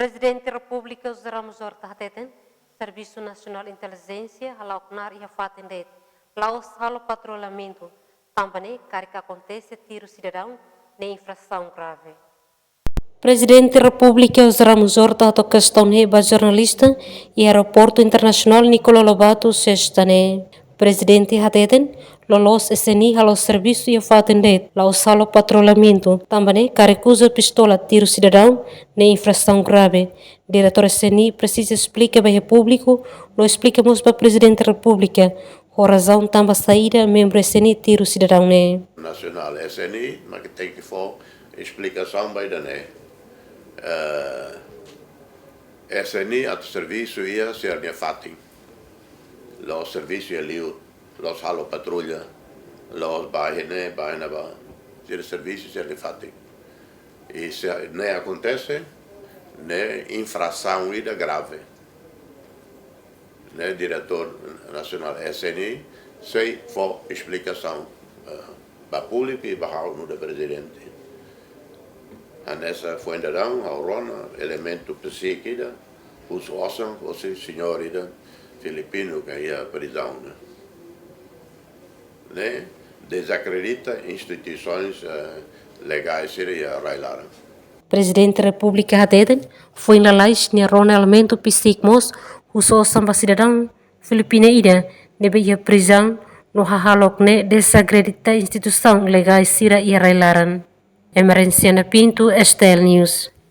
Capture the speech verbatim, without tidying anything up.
Prezidente Repúblika José Ramos Horta hateten, Servisu Nasionál Intelijénsia hala'o knaar iha fatin de'it, la'ós halo patrullamentu, tanba ne'e karik akontese tiru sidadaun ne'e infrasaun grave. Prezidente Repúblika José Ramos Horta hato'o kestaun ne'e ba jornalista iha Aeroportu Internasionál Nicolau Lobato, sesta ne'e. Prezidente hateten, loloos S N I halo servisu iha fatin de'it, la'ós halo patrullamentu, tanba ne'e karik uza pistola tiru sidadaun ne'e infrasaun grave. Diretór S N I presiza esplika ba iha públiku, no esplika mós ba Prezidente Repúblika, ho razaun tanba saida membru S N I tiru sidadaun ne'e. Nasionál S N I, mak tenke fó esplikasaun ba ida-ne'e. Eh, S N I atu servisu iha sira-nia fatin. La'ós servisu iha liur, la'ós halo patrulla, la'ós bá iha ne'e, bá iha ne'ebá. Sira servisu sira-nia fatin. I se ne'e akontese, ne'e infrasaun ida grave. Ne'e Diretór Nasionál S N I sei fó esplikasaun, eh, ba públiku i ba ha'u nu'udar prezidente. Hanesan foin dadaun ha'u rona elementu psíkiku ida, husu osan, husi señór ida filipinu ke iha prizaun ne'e. Ne'e dezakredita instituisoens, eh, legais sira iha rai-laran. Prezidente Repúblika hateten, foin lalais nia rona elementu psíkiku mós, husu osan ba sidadaun filipinu ida ne'ebé iha prizaun, no hahalok ne'e dezakredita instituisaun legais sira iha rai-laran. Emerenciana Pinto, S T L News.